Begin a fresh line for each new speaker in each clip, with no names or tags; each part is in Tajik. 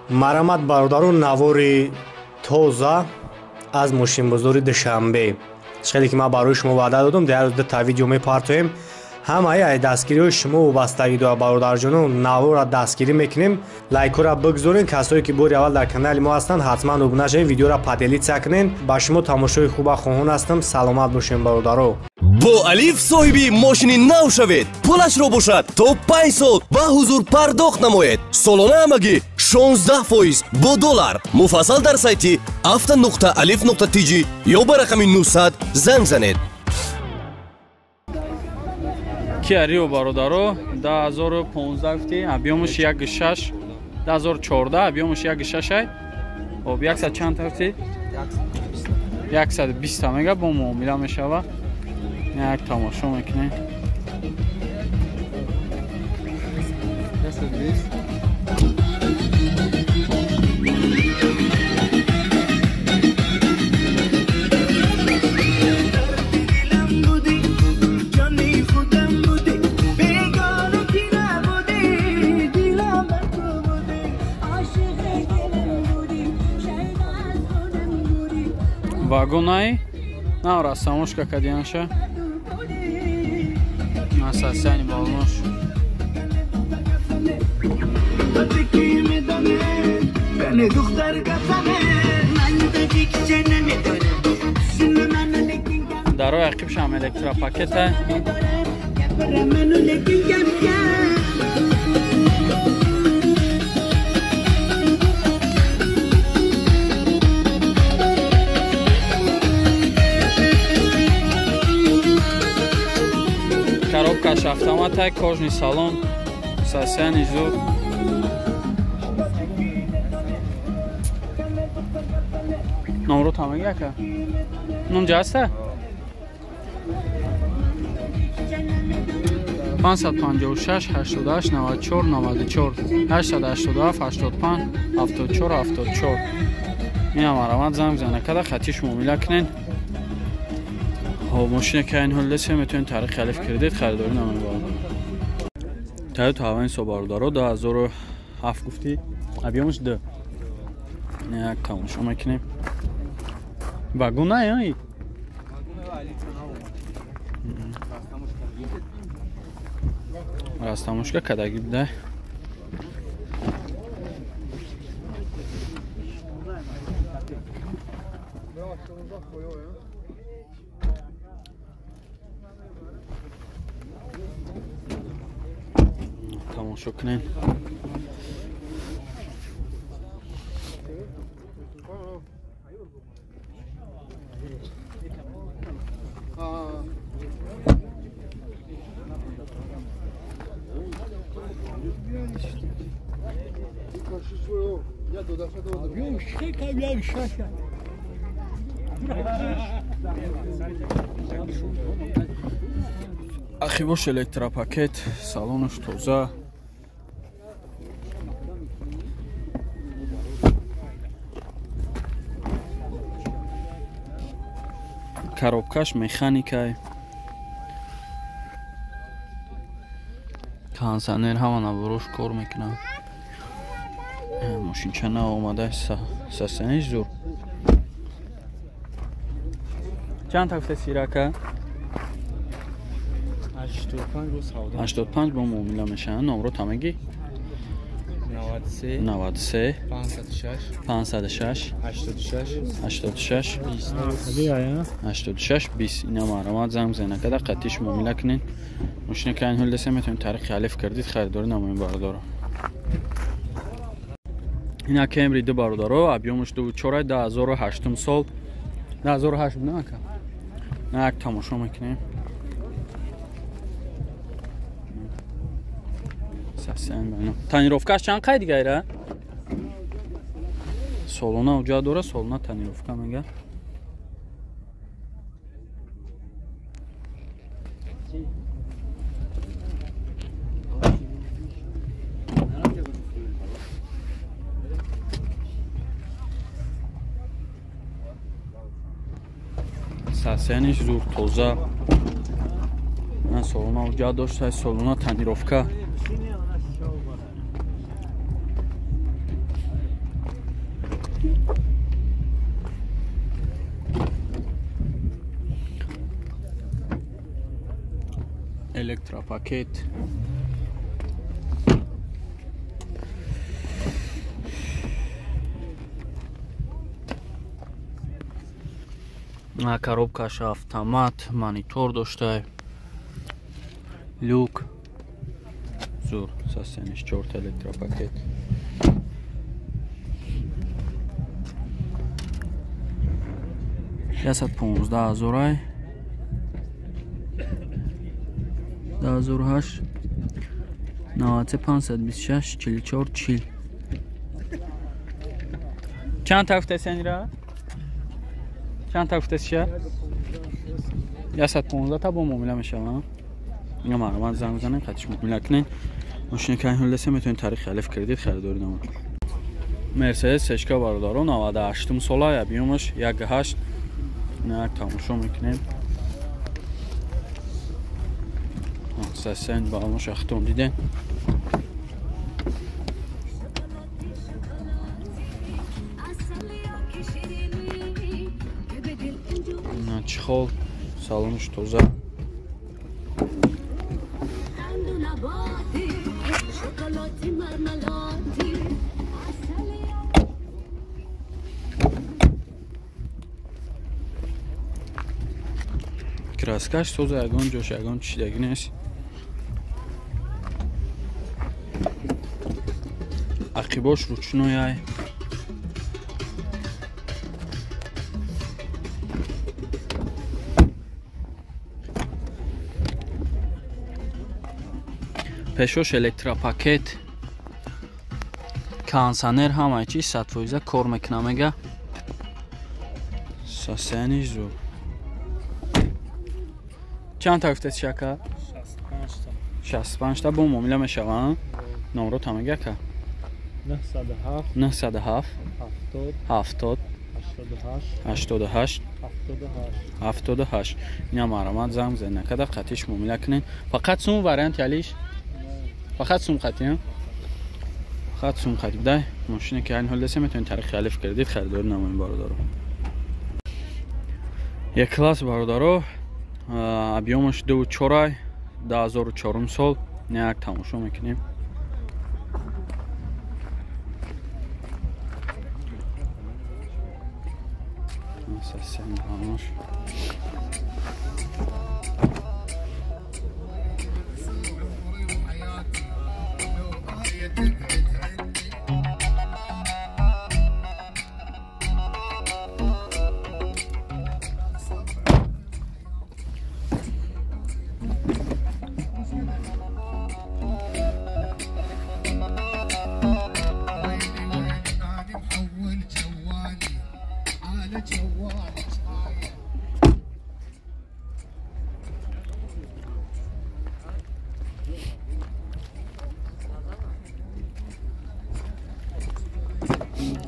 Марамат бародарон, навори тоза аз мошинбозори Душанбе. Хеле ки ман барои шумо ваъда додам, дар рӯз дута видео мепартоем. Ҳамаи ай дастгириҳои шумо вобастагӣ дорад, бародарҷонон. Наворро дастгирӣ мекунем, лайкҳоро бигзорен. Касое ки бори аввал дар канали мо ҳастанд, ҳатман обуна шавед, видеоро поделиться кунен. Ба шумо тамошои хуба хоҳон ҳастам. Саломат бошем, бародаро.
Бо Алиф соҳиби мошини нав шавед. Пулашро бошад то 5 сол ба ҳузур пардохт намоед. Солона ҳамагӣ 16% бо доллар. Муфассал дар сайти авто.alif.tj ё ба рақами 900 занг занед.
Киа Рио, бародаро, 2015 гуфти, объёмаш 1.6, 2014 объёмаш 1.6 ай. Хоб, 100 чанд гуфти? 120 мега бо муомила мешава. Як тамошо мекунем. Вагонай на растамошка кадианша. Асасяни балош. Дарои ақибшам электропакета. Коробкаш автоматай, кожный салон, сасяни зур. Номро тамеги ака? Ном ҷаста? 556 88 94 94 887 85 74 74. Инам араванд занг зана када хатиш муомила кунен. Мошине ки айн ҳол десе метавонед тариқи Алиф кредит харидорӣ намоед, бародаро. Тойота Авенсо, бародаро, 2007 гуфтӣ, объёмаш 2. Як тамошо мекунем. Вагон ай? Растамошка кадагӣ буда. Тамошо кунем. Ахибош электропакет, салонаш тоза. Коробкаш механикай. Кондиционер ҳама наборош кор мекунад. Мошинча нав омада, сасаниш зур. Чанд та сирака? 85 бо муомила мешаванд. Номро тамеги? 93 506 86 86 20. Ина маълумот занг зана када қатиш муомила кунед. Мошина ки айн ҳол десе метавонед тариқи Алиф кредит харидорӣ намоед, бародаро. Ина Кемри 2, бародаро, объёмаш 2.4, 2008 сол. 2008 на ака. На як тамошо мекунем. Тонировкаш чанд қай дигайра? Солона уҷа дора, солона тонировка мега. Сасяниш зур тоза. Солона уҷа дошта, солона тонировка. Электропакет. Коробкаш автомат, монитор дошта, люк. Зур, состояние чёрт электропакет. 115 ҳазорай. 2008 93 526 44 40. Чанд та гуфтаси анира? Чанд та гуфтаси ша? 115 та бо муомила мешава. Ина марҳамат занг бизанед, қатиш муомила кунед. Мошине ки ҳолдасе метавонед таърихи алиф кредит харидорӣ намоед. Мерседес сешка бародаро 98 сола, объёмаш 1.8. Ина тамошо мекунем. Сасен балмош ахтон диден. На чехол, салонш тоза. Краскаш тоза, ягон ҷош ягон чидаги нест. Ақибош ручной. Пешош электропакет, кондиционер, ҳамаи чиз 100% кор мекуна мега. Состояние зур. Чанд та гуфтед шака? 65 та бо муомила мешава. Номро та мега ка?
907
907
70
70
88
88
78
78. Ина марҳамат занг бизанед, накарда қатиш муомила кунед. Фақат сум вариант ялиш? Фақат сум қатӣ? Фақат сум қатӣ бидай. Мошине ки ҳайни ҳол десе метавонед таърихи алиф кредит харидорӣ намоед бародаро. Як класс бародаро, объёмаш 2.4, 2004 сол. Як тамошо мекунем.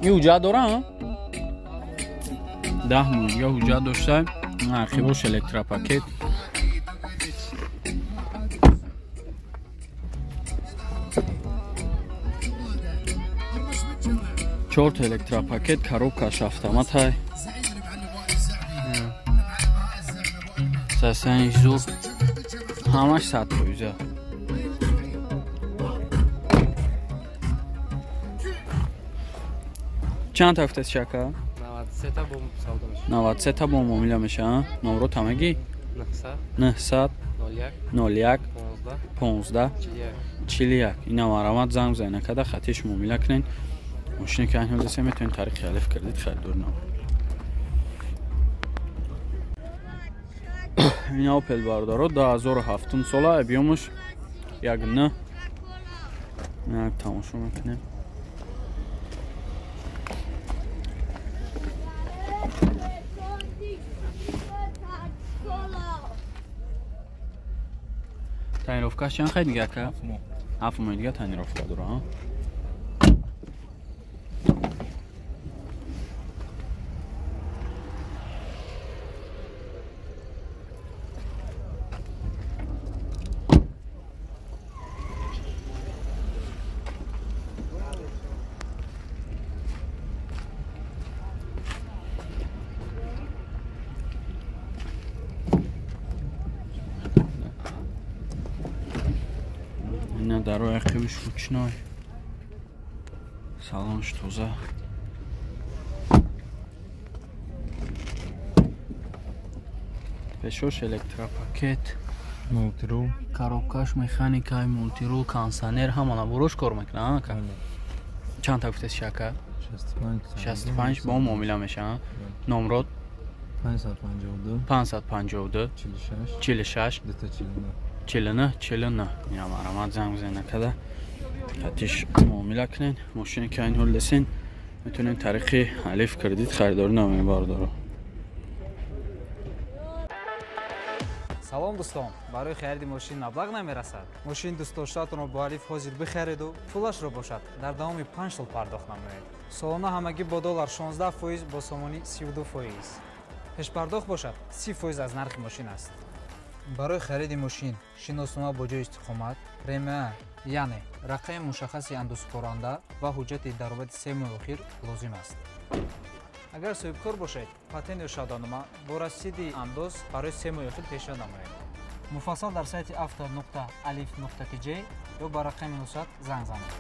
Ин ҳуҷҷат дора? 10 моҳ дига ҳуҷҷат дошта. Архивош электропакет. Чорт электропакет, коробкаш автоматай. Состояние зур. Ҳамаш 100%. Чанд та гуфтед шака?
93 та бо савдо мешава.
93 та бо муомила мешава. Номро та мегӣ?
900
900
01
01
15
15
41
41. Ина марҳамат занг бизанед, накарда хатиш муомила кунед. Мошине ки ҳайни ҳол метавонед таърихи алиф кредит харидорӣ намоед. Ина Opel бародаро 2007 сола, объёмаш 1.9. Як тамошо мекунем. Тонировкаш чанд хай дига ака? 7 моҳ дига тонировка дора, а? Дарои ақибиш ручной. Салонш тоза. Пешош электропакет.
Мултирул.
Коробкаш механикай, мултирул, кондиционер ҳама наборош кор мекунад, ака. Чанд та гуфтед шака? 65 бо муомила мешавад. Номрод
552
552
46
46
49
49 49. Ина марамат занг бизанед накада. Хатиш муомила кунед. Мошине ки айн ҳол десен метавонед тариқи Алиф кредит харидорӣ намоед бародаро.
Салом дӯстон, барои хариди мошин маблағ намерасад. Мошини дӯстдоштаатонро бо Алиф ҳозир бихариду пулашро бошад дар давоми 5 сол пардохт намоед. Солона ҳамагӣ бо доллар 16%, бо сомонӣ 32%. Пешпардохт бошад 30% аз нархи мошин аст. Барои хариди мошин шиноснома бо ҷои истиқомат, РМА, яъне рақами мушаххаси андозсупоранда ва ҳуҷҷати даромади 3 моҳи охир лозим аст. Агар соҳибкор бошед, патент ё шаҳодатнома бо расиди андоз барои 3 моҳи охир пешниҳод намоед. Муфассал дар сайти auto.alif.tj ё ба рақами 900 занг занед.